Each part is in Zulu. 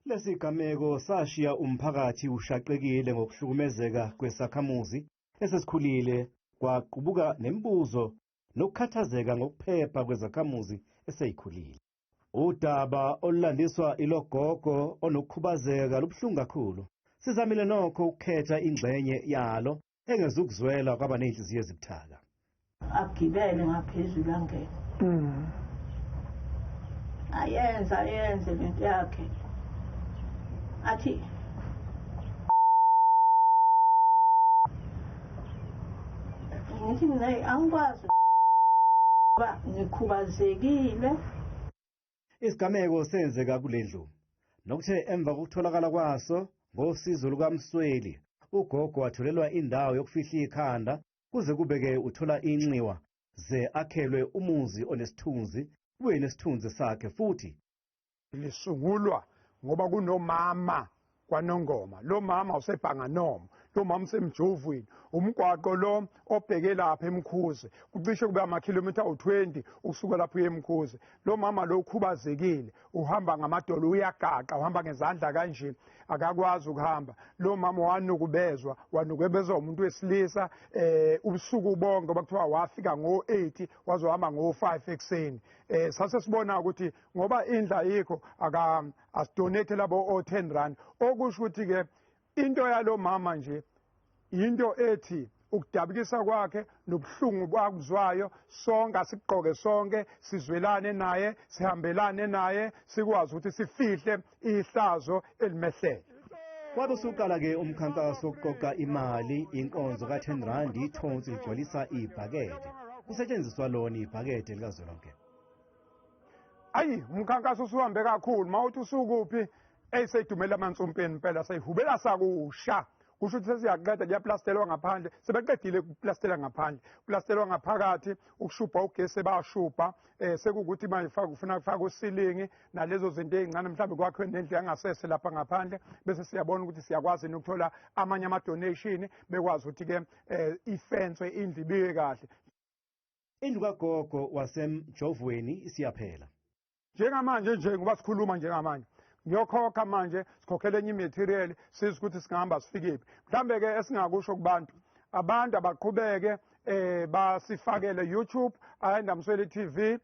Lesigameko sashiya umphakathi ushaqekile ngokuhlukumezeka kwesakhamuzi esesikhulile, kwaqubuka nemibuzo nokukhathazeka ngokuphepha kwezakhamuzi eseyikhulile. Udaba olulandiswa ilogogo onokukhubazeka lubuhlungu kakhulu. Sizamile nokho ukukhetha ingxenye yalo engezukuzwela kwaba nezinhliziyo ezibuthaka. Agibele ngaphezulu angene. Ayenza ayenze lento yakhe. Athi ngithi mina angikwazi ba ngikhubazekile. Isigameko senzeka kulendlu nokuthe emva kokutholakala kwaso ngosizo lukaMsweli, ugogo watholelwa indawo yokufihla ikhanda kuze kubeke uthola inxiwa ze akhelwe umuzi onesithunzi, kubuye nesithunzi sakhe futhi. Lisungulwa ngoba kunomama kwaNongoma, lo mama usebhanganomo, lo mama usemjovweni, umgwaqo lo obheke lapha eMkhuze kucishe kube amakhilomitha awu-20 ukusuka lapho uye eMkhuze. Lo mama lo ukhubazekile, uhamba ngamadolo, uyagaqa, uhamba ngezandla kanje, akakwazi ukuhamba. Lo mama wanukubezwa, wanukubezwa umuntu wesilisa ubusuku bonke, ngoba kuthiwa wafika ngo-8 wazohamba ngo-5 ekuseni. Sase sibona ukuthi ngoba indlu ayikho aka asidonate labo o-10 rand, okusho ukuthi ke into yalo mama nje into ethi ukudabukisa kwakhe nobuhlungu bakuzwayo sonke asigqoke sonke, sizwelane naye, sihambelane naye, sikwazi ukuthi sifihle ihlazo elimehlele. Kwabe usuqala-ke umkhankaso wokuqoqa imali, inkonzo ka-10 rand ithonsi ligcwalisa ibhakede. Kusetshenziswa lona ibhakede likazwelonke. Ayi, umkhankaso usuhambe kakhulu, mawuthi usukuphi eyiseyidumela amansumpeni impela, seyihubela sakusha. Kusho ukuthi sesiyaqeda, kuyaplastellwa ngaphandle, sebeqedile ukuplastela ngaphandle, kuplastellwa ngaphakathi, ukushubha ugesi bayashubha, sekuwukuthi manje ufuna kufaka usilingi nalezo zinto ey'ncane, mhlawumbe kwakhiwe nendlu yangasese lapha ngaphandle, bese siyabona ukuthi siyakwazi ukuthola amanye ama-donation, bekwazi ukuthi-ke ifenswe indlu ibike kahle. Indlu kagogo wasemjovweni isiyaphela. Njengamanje nje ngoba sikhuluma njengamanje, ngiyokhokha manje, sikhokhele enye imaterial, sizwe ukuthi singahamba sifikephi. Mhlambe ke esingakusho kubantu, abantu abaqhubeke basifakele YouTube, Ayanda Msweli TV,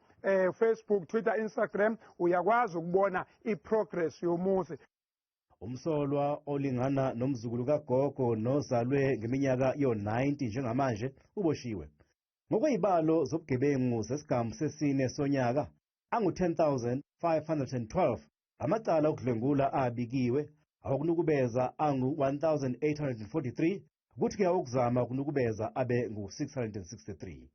Facebook, Twitter, Instagram, uyakwazi ukubona iprogress yomuzi. Umsolwa olingana nomzukulu kagogo nozalwe ngeminyaka yo-90 njengamanje uboshiwe. Ngokwezibalo zobugebengu zesigamu sesine sonyaka, angu-10,512 amacala okudlwengula abikiwe, awokunukubeza angu-1,843, kuthi-ke awokuzama ukunukubeza abe ngu-663.